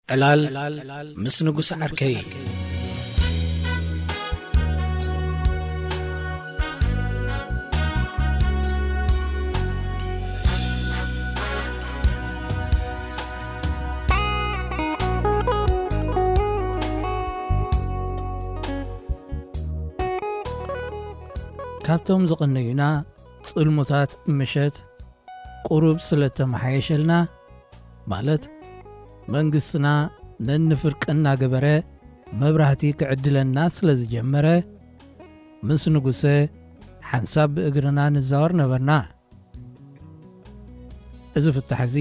ዕላል ምስ ንጉስ ዓርከይ። ካብቶም ዝቕነዩና ጽልሙታት ምሸት ቁሩብ ስለ ተመሓየሸልና፣ ማለት መንግስትና ነንፍርቂ እናገበረ መብራህቲ ክዕድለና ስለ ዝጀመረ፣ ምስ ንጉሰ ሓንሳብ ብእግርና ንዛወር ነበርና። እዚ ፍታሕ እዚ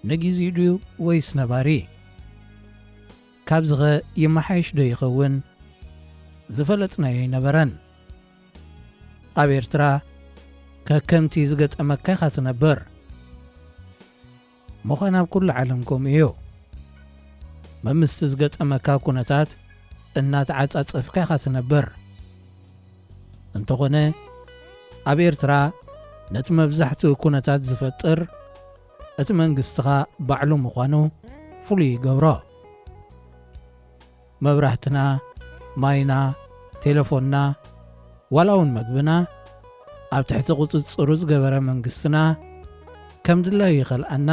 ነጊዜኡ ድዩ ወይስ ነባሪ? ካብዚኸ ይመሓየሽ ዶ ይኸውን? ዝፈለጥናዮ ኣይነበረን። ኣብ ኤርትራ ከከምቲ ዝገጠመካ ኢኻ ትነብር። ምዃን ኣብ ኩሉ ዓለም ከምኡ እዩ። መምስቲ ዝገጠመካ ኩነታት እናተዓጻጸፍካ ኢኻ ትነብር። እንተኾነ፣ ኣብ ኤርትራ ነቲ መብዛሕትኡ ኩነታት ዝፈጥር እቲ መንግስትኻ ባዕሉ ምዃኑ ፍሉይ ይገብሮ። መብራህትና፣ ማይና፣ ቴሌፎንና፣ ዋላ እውን መግብና ኣብ ትሕቲ ቁጽጽሩ ዝገበረ መንግስትና ከም ድላዩ ይኸልኣና፣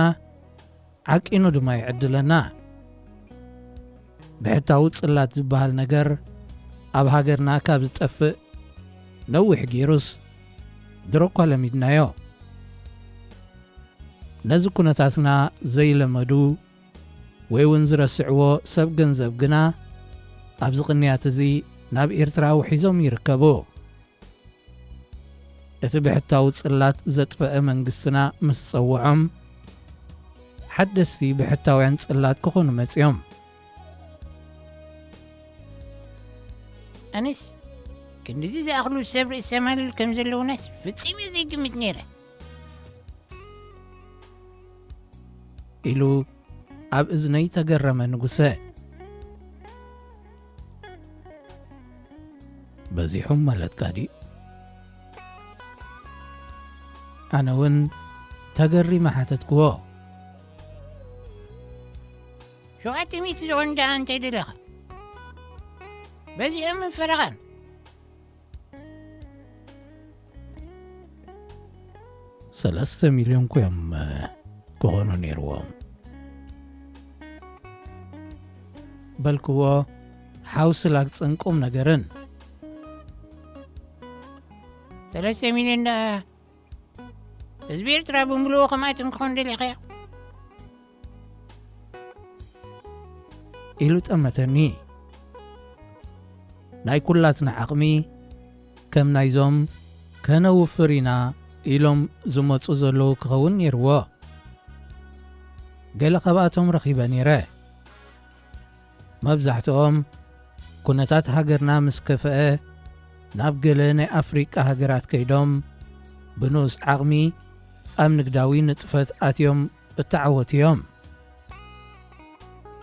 ዓቂኑ ድማ ይዕድለና። ብሕታዊ ጽላት ዝበሃል ነገር ኣብ ሃገርና ካብ ዝጠፍእ ነዊሕ ገይሩስ፣ ድሮ እኳ ለሚድናዮ። ነዚ ኩነታትና ዘይለመዱ ወይ እውን ዝረስዕዎ ሰብ ገንዘብ ግና ኣብዚ ቅንያት እዚ ናብ ኤርትራ ውሒዞም ይርከቡ። እቲ ብሕታዊ ጽላት ዘጥፈአ መንግስትና ምስ ጸውዖም፣ ሓደስቲ ብሕታውያን ጽላት ክኾኑ መጺኦም። ኣነስ ክንድዚ ዝኣኽሉ ሰብ ርእሰ ማል ከም ዘለውናስ ፍጺም እየ ዘይግምት ነይረ። ኢሉ ኣብ እዝነይ ተገረመ ንጉሰ። በዚሖም ማለትካ ድዩ? ኣነ እውን ተገሪመ ሓተትክዎ። ሸውዓተ ሚእቲ ዝኾኑ ደኣ እንታይ ደለኻ? በዚሖም ፈረቓን። ሰለስተ ሚልዮን ኮዮም ክኾኑ ነይርዎም። በልክዎ፣ ሓውሲ ላግጽን ቁም ነገርን። ሰለስተ ሚልዮን ደኣ ህዝቢ ኤርትራ ብምልኡ ከምኣቶም ክኾን ደሊኻዮ? ኢሉ ጠመተኒ። ናይ ኩላትና ዓቕሚ ከም ናይዞም ከነውፍር ኢና ኢሎም ዝመጹ ዘለዉ ክኸውን ነይርዎ። ገለ ካብኣቶም ረኺበ ነይረ። መብዛሕትኦም ኩነታት ሃገርና ምስ ከፍአ ናብ ገለ ናይ ኣፍሪቃ ሃገራት ከይዶም ብንኡስ ዓቕሚ ኣብ ንግዳዊ ንጥፈት ኣትዮም እተዓወቱ እዮም።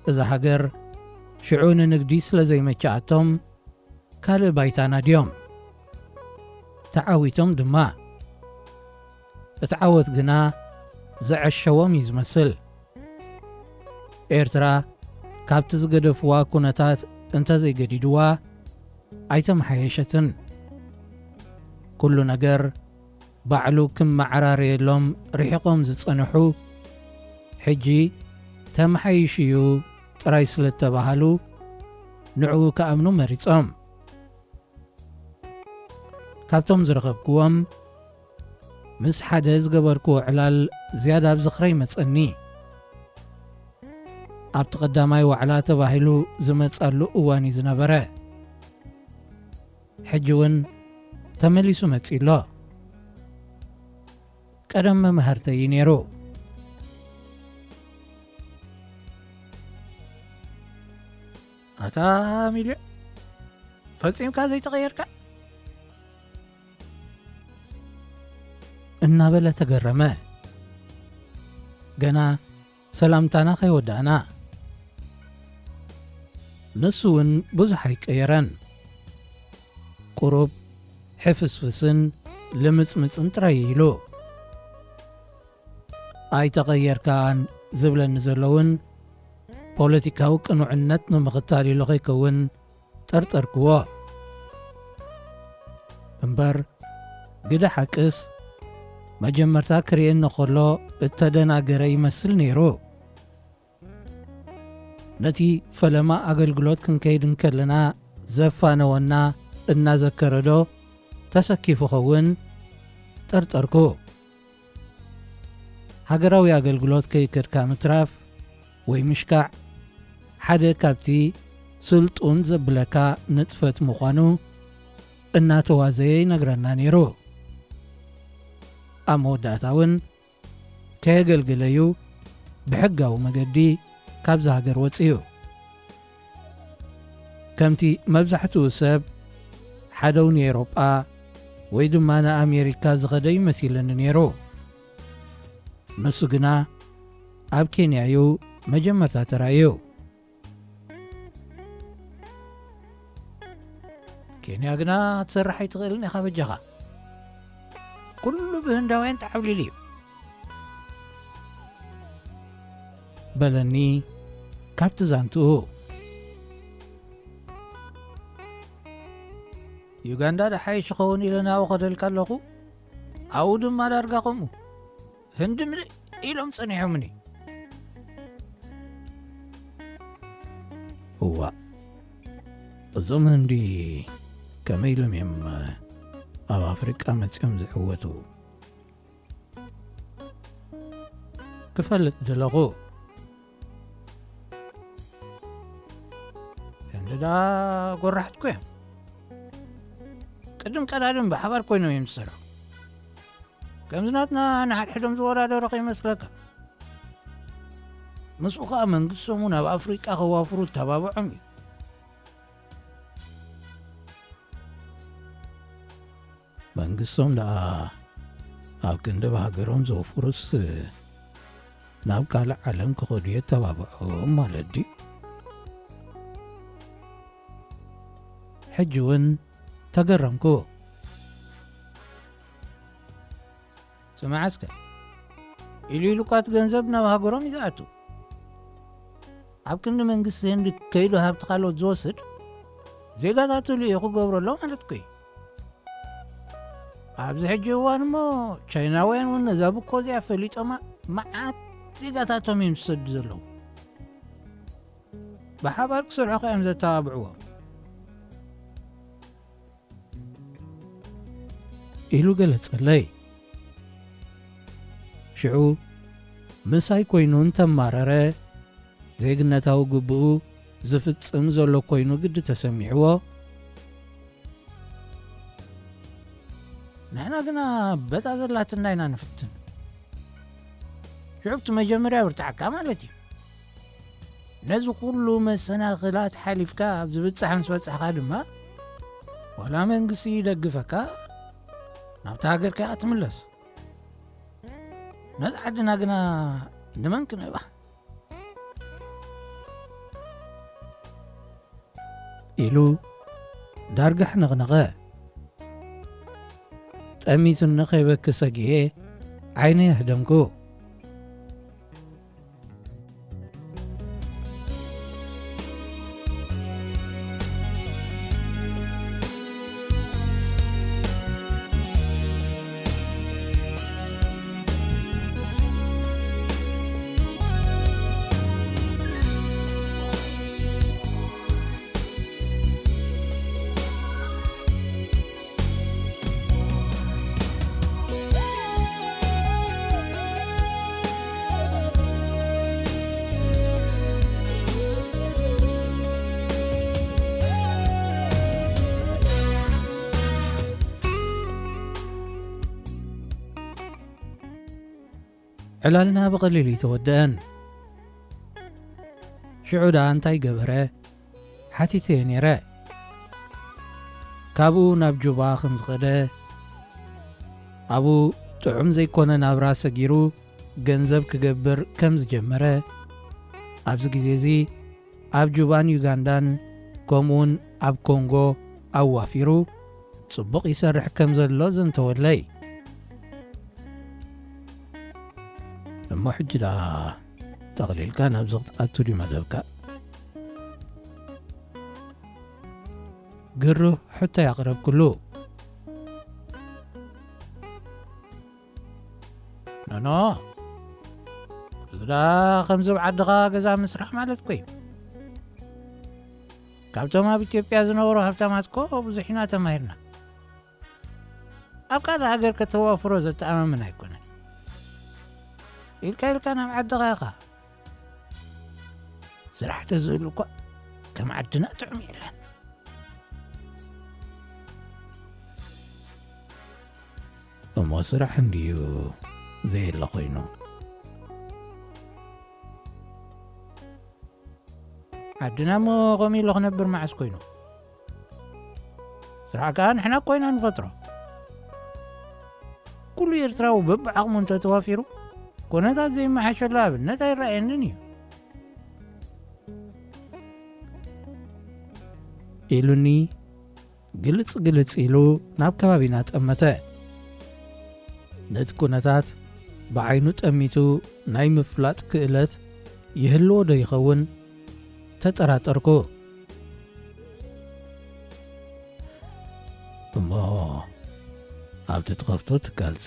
እዛ ሃገር ሽዑ ንንግዲ ስለ ዘይመችኣቶም ካልእ ባይታ ናድዮም። ተዓዊቶም ድማ። እቲ ዓወት ግና ዘዐሸዎም እዩ ዝመስል። ኤርትራ ካብቲ ዝገደፍዋ ኩነታት እንተዘይገዲድዋ ኣይተመሓየሸትን። ኩሉ ነገር ባዕሉ ክመዓራረየሎም ርሒቖም ዝጸንሑ፣ ሕጂ ተመሓይሹ እዩ ጥራይ ስለ እተባሃሉ፣ ንዕኡ ክኣምኑ መሪጾም። ካብቶም ዝረኸብክዎም፣ ምስ ሓደ ዝገበርክዎ ዕላል ዝያዳ ኣብ ዝኽረይ መጸኒ። ኣብቲ ቀዳማይ ዋዕላ ተባሂሉ ዝመጻሉ እዋን እዩ ዝነበረ። ሕጂ እውን ተመሊሱ መጺኡ ኣሎ። ቀደም መማህርተይ እዩ ነይሩ። ኣታ ሚልዮ፣ ፈጺምካ ዘይተቐየርካ? እናበለ ተገረመ። ገና ሰላምታና ከይወዳእና፣ ንሱ እውን ብዙሕ ኣይቀየረን። ቁሩብ ሕፍስፍስን ልምጽምጽን ጥራይ ኢሉ። ኣይተቐየርካን ዝብለኒ ዘሎ እውን ፖለቲካዊ ቅኑዕነት ንምኽታል ኢሉ ከይከውን ጠርጠርክዎ። እምበር፣ ግደ ሓቅስ፣ መጀመርታ ክርእየኒ ከሎ እተደናገረ ይመስል ነይሩ። ነቲ ፈለማ ኣገልግሎት ክንከይድ እንከለና ዘፋነወና እናዘከረ ዶ ተሰኪፉ ኸውን ጠርጠርኩ። ሃገራዊ ኣገልግሎት ከይከድካ ምትራፍ ወይ ምሽካዕ ሓደ ካብቲ ስልጡን ዘብለካ ንጥፈት ምዃኑ እናተዋዘየ ይነግረና ነይሩ። ኣብ መወዳእታ እውን ከየገልግለዩ ብሕጋዊ መገዲ ካብዚ ሃገር ወፅዩ። ከምቲ መብዛሕትኡ ሰብ ሓደው ንኤሮጳ ወይ ድማ ንኣሜሪካ ዝኸደ ይመሲለኒ ነይሩ። ንሱ ግና ኣብ ኬንያ እዩ መጀመርታ ተራእዩ። ኬንያ ግና ትሰርሕ ኣይትኽእልን ኢኻ በጃኻ። ኩሉ ብህንዳውያን ተዓብሊሉ እዩ። በለኒ ካብቲ ዛንትኡ። ዩጋንዳ ደሓይሽ ይኸውን ኢለ ናብኡ ከደልካ ኣለኹ። ኣብኡ ድማ ዳርጋ ከምኡ። ህንዲ ምልእ ኢሎም ጸኒሖምኒ። እዋ፣ እዞም ህንዲ ከመይ ኢሎም እዮም ኣብ ኣፍሪቃ መጺኦም ዝዕወቱ? ክፈልጥ ደለኹ። ህንዲ ደኣ ጎራሕቲ እኮ እዮም። ቅድም ቀዳድም ብሓባር ኮይኖም እዮም ዝሰርሑ። ከምዚ ናትና ንሓድሕዶም ዝወዳደሩ ከይመስለካ። ምስኡ ኸኣ መንግስቶም እውን ኣብ ኣፍሪቃ ከዋፍሩ ተባብዖም እዩ። መንግስቶም ደኣ ኣብ ክንዲ ብሃገሮም ዘውፍሩስ ናብ ካልእ ዓለም ክኸዱ የተባብዖም ማለት ድዩ? ሕጂ እውን ተገረምኩ። ስማዕ እስከ፣ ኢሉ ኢሉ እኳ እቲ ገንዘብ ናብ ሃገሮም እዩ ዝኣቱ። ኣብ ክንዲ መንግስቲ ህንዲ ከይዱ ሃብቲ ካልኦት ዝወስድ፣ ዜጋታቱ ልኢኹ ክገብረሎ ማለት እኮ እዩ። ኣብዚ ሕጂ እዋን እሞ ቻይናውያን እውን ነዛ ብኮ እዚኣ ፈሊጦማ መዓት ዜጋታቶም እዮም ዝሰዱ ዘለዉ። ብሓባር ክሰርሑ ከ እዮም ዘተባብዕዎም። ኢሉ ገለጸለይ። ሽዑ ምሳይ ኮይኑ እንተማረረ፣ ዜግነታዊ ግብኡ ዝፍጽም ዘሎ ኮይኑ ግዲ ተሰሚዕዎ። ንሕና ግና በታ ዘላትና ኢና ንፍትን። ሽዑ እቲ መጀመርያ ብርትዓካ ማለት እዩ። ነዚ ኩሉ መሰናኽላት ሓሊፍካ ኣብ ዝብጻሕ ምስ በጻሕካ ድማ፣ ዋላ መንግስቲ ይደግፈካ፣ ናብታ ሃገርካ ኢኻ ትምለስ። ነዚ ዓድና ግና ንመን ክንህባ? ኢሉ ዳርጋ ኣሕነቕነቐ። ጠሚቱኒ ከይበኪ ሰጊኤ ዓይነይ ኣህደምኩ። ዕላልና ብቐሊሉ ኣይተወደአን። ሽዑ ደኣ እንታይ ገበረ? ሓቲተዮ ነይረ። ካብኡ ናብ ጁባ ከም ዝኸደ፣ ኣብኡ ጥዑም ዘይኮነ ናብራ ሰጊሩ ገንዘብ ክገብር ከም ዝጀመረ፣ ኣብዚ ግዜ እዚ ኣብ ጁባን ዩጋንዳን ከምኡውን ኣብ ኮንጎ ኣዋፊሩ ጽቡቕ ይሰርሕ ከም ዘሎ ዘንተወለይ። እሞ ሕጂ ደኣ ጠቕሊልካ ናብዚ ክትኣቱ ድዩ መደብካ? ግሩህ ሕቶ ያቕረብኩሉ። ኖኖ፣ እዛ ከምዚ ኣብ ዓድኻ ገዛ ምስራሕ ማለት እኮ እዩ። ካብቶም ኣብ ኢትዮጵያ ዝነበሩ ሃብታማት እኮ ብዙሕ ኢና ተማሂርና። ኣብ ካልእ ሃገር ከተዋፍሮ ዘተኣማምን ኣይኮነን። ኢልካ ኢልካ ናብ ዓድኻ ኢኻ። ስራሕ ተዝህሉ እኳ ከም ዓድና ጥዑም የለን። እሞ ስራሕ እንድዩ ዘየለ ኮይኑ። ዓድና እሞ ከምኡ ኢሉ ክነብር መዓስ ኮይኑ? ስራሕ ከኣ ንሕና እኮ ኢና ንፈጥሮ። ኩሉ ኤርትራዊ በብዓቕሙ እንተተዋፊሩ፣ ኩነታት ዘይመሓሸሉ ኣብነት ኣይረኣየንን እዩ። ኢሉኒ ግልጽ ግልጽ ኢሉ ናብ ከባቢና ጠመተ። ነቲ ኩነታት ብዓይኑ ጠሚቱ ናይ ምፍላጥ ክእለት ይህልዎ ዶ ይኸውን? ተጠራጠርኩ። እሞ ኣብቲ ትኸፍቶ ትካልሲ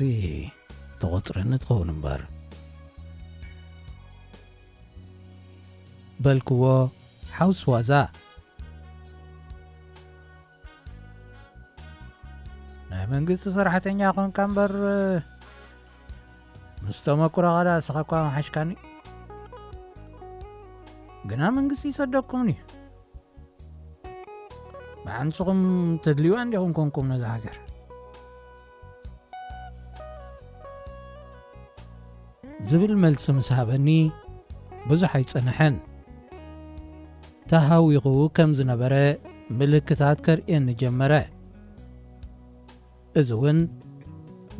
ተቖጽረኒ ትኸውን እምበር። በልክዎ ሓውስ ዋዛ። ናይ መንግስቲ ሰራሕተኛ ኾንካ እምበር፣ ምስ ተመኩሮኻ ደኣ ንስኻ እኳ ምሓሽካኒ። ግና መንግስቲ ይሰደኩምኒ። ብዓንስኹም ተድልይዋ እንዲኹም ኮንኩም ነዛ ሃገር። ዝብል መልሲ ምስ ሃበኒ ብዙሕ ኣይጸንሐን። ተሃዊኹ ከም ዝነበረ ምልክታት ከርእየኒ ጀመረ። እዚ እውን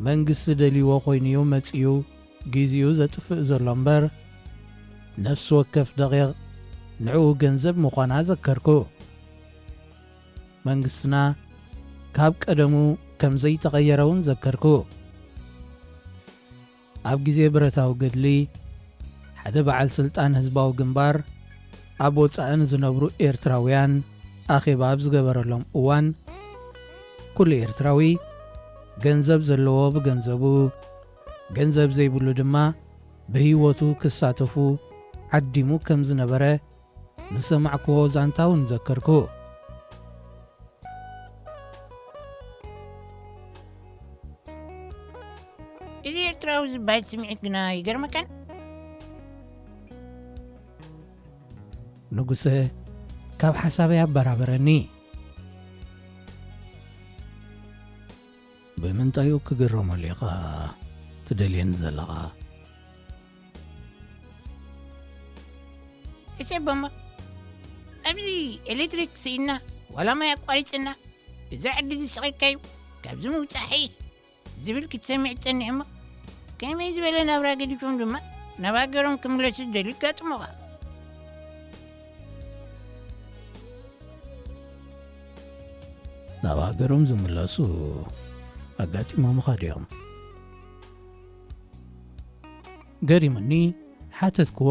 መንግስቲ ደልይዎ ኮይኑ'ዩ መጺኡ ግዜኡ ዘጥፍእ ዘሎ እምበር፣ ነፍሲ ወከፍ ደቂቕ ንዕኡ ገንዘብ ምዃና ዘከርኩ። መንግስትና ካብ ቀደሙ ከም ዘይተቐየረ እውን ዘከርኩ። ኣብ ግዜ ብረታዊ ገድሊ፣ ሓደ በዓል ስልጣን ህዝባዊ ግንባር ኣብ ወጻኢ ንዝነብሩ ኤርትራውያን ኣኼባ ኣብ ዝገበረሎም እዋን፣ ኩሉ ኤርትራዊ፣ ገንዘብ ዘለዎ ብገንዘቡ፣ ገንዘብ ዘይብሉ ድማ ብህይወቱ ክሳተፉ ዓዲሙ ከም ዝነበረ ዝሰማዕክዎ ዛንታ እውን ዘከርኩ። እዚ ኤርትራዊ ዝበሃል ስምዒት ግና ይገርመካን? ንጉሰ ካብ ሓሳበይ ኣበራበረኒ። ብምንታዩ ክግረመሉ ኢኻ ትደልየኒ ዘለኻ? ሕሰቦ እሞ፣ ኣብዚ ኤሌክትሪክ ስኢንና፣ ዋላ ማይ ኣቋሪጽና፣ እዚ ዓዲ እዚ ስቒልካዩ፣ ካብዚ ምውጻእ ሓይሽ ዝብል ክትሰምዕ ትጸንሕ እሞ፣ ከመይ ዝበለ ናብራ ገዲፎም ድማ ናብ ሃገሮም ክምለሱ ዝደልዩ ይጋጥሙኻ። ናብ ሃገሮም ዝምለሱ ኣጋጢሞምኻ ድዮም? ገሪሙኒ ሓተትክዎ።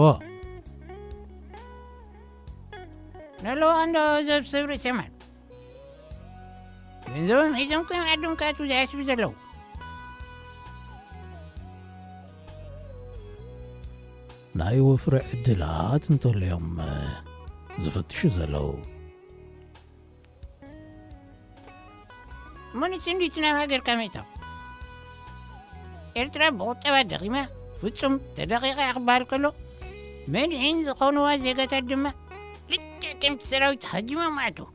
ነለዋ እንዶ ዘብስብ ርእሰ ማል። ገንዘቦም ሒዞም ኮይኖም ዓዶም ክኣትዉ ዝሓስቡ ዘለዉ። ናይ ወፍሪ ዕድላት እንተለዮም ዝፍትሹ ዘለዉ። እሞ ንስንዲት ናብ ሃገርካ ምእታው። ኤርትራ ብቁጠባ ደኺማ፣ ፍጹም ተደቒቓ ክበሃል ከሎ፣ መድሕን ዝኾንዋ ዜጋታት ድማ ልክዕ ከምቲ ሰራዊት ሃጂሞም ኣትዉ።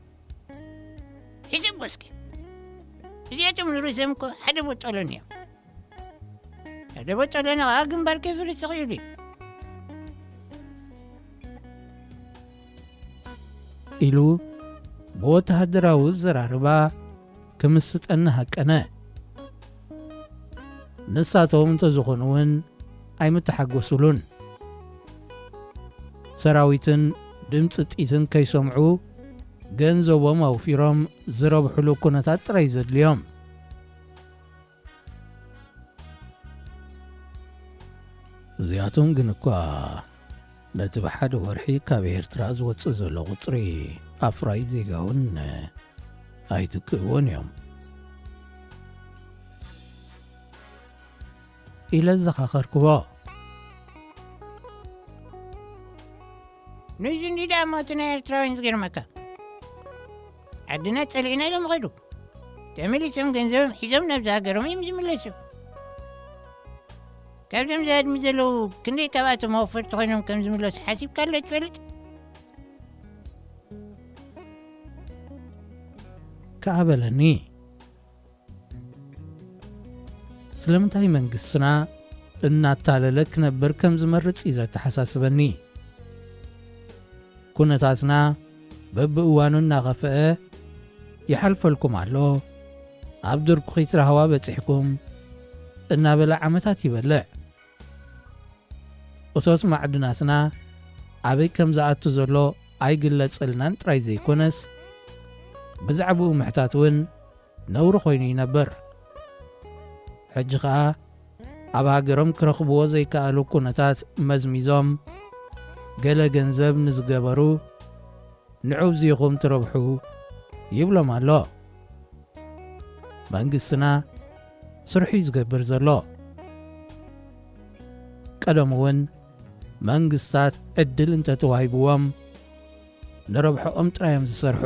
ሕሰቦ እስኪ። እዚኣቶም ንርእሶም እኮ ሓደ ቦጦሎኒ እዮም። ሓደ ቦጦሎኒ ኸኣ ግንባር ከፍርስ ይኽእል እዩ። ኢሉ ብወተሃደራዊ ኣዘራርባ ክምስጠኒ ሃቀነ። ንሳቶም እንተዝኾኑ እውን ኣይምተሓጎሱሉን። ሰራዊትን ድምፂ ጥይትን ከይሰምዑ ገንዘቦም ኣውፊሮም ዝረብሕሉ ኩነታት ጥራይ ዘድልዮም። እዚኣቶም ግን እኳ ነቲ ብሓደ ወርሒ ካብ ኤርትራ ዝወጽእ ዘሎ ቁጽሪ ኣፍራይ ዜጋ እውን ኣይትክእዎን እዮም ኢለ ዘኻኸርክዎ። ንዚ እንዲ ደኣ ሞት ናይ ኤርትራውያን ዝገርመካ። ዓድና ጸሊእና ኢሎም ኸዱ። ተመሊሶም ገንዘቦም ሒዞም ናብዚ ሃገሮም እዮም ዝምለሱ። ካብዞም ዝሃድሙ ዘለዉ ክንደይ ካብኣቶም ኣወፈርቲ ኮይኖም ከም ዝምለሱ ሓሲብካ ኣሎ ትፈልጥ? ከኣ በለኒ። ስለምንታይ መንግስትና እናታለለ ክነብር ከም ዝመርጽ እዩ ዘተሓሳስበኒ። ኩነታትና በብእዋኑ እናኸፍአ ይሓልፈልኩም ኣሎ። ኣብ ድርኩኺት ራህዋ በጺሕኩም እናበለ ዓመታት ይበልዕ። እቶት ማዕድናትና ኣበይ ከም ዝኣቱ ዘሎ ኣይግለጸልናን ጥራይ ዘይኮነስ፣ ብዛዕባኡ ምሕታት እውን ነውሪ ኮይኑ ይነብር። ሕጂ ኸኣ ኣብ ሃገሮም ክረኽብዎ ዘይከኣሉ ኩነታት መዝሚዞም፣ ገለ ገንዘብ ንዝገበሩ ንዑ ብዚኹም ትረብሑ ይብሎም ኣሎ። መንግስትና ስርሑ እዩ ዝገብር ዘሎ። ቀደም እውን መንግስታት ዕድል እንተተዋሂብዎም ንረብሕኦም ጥራይ እዮም ዝሰርሑ።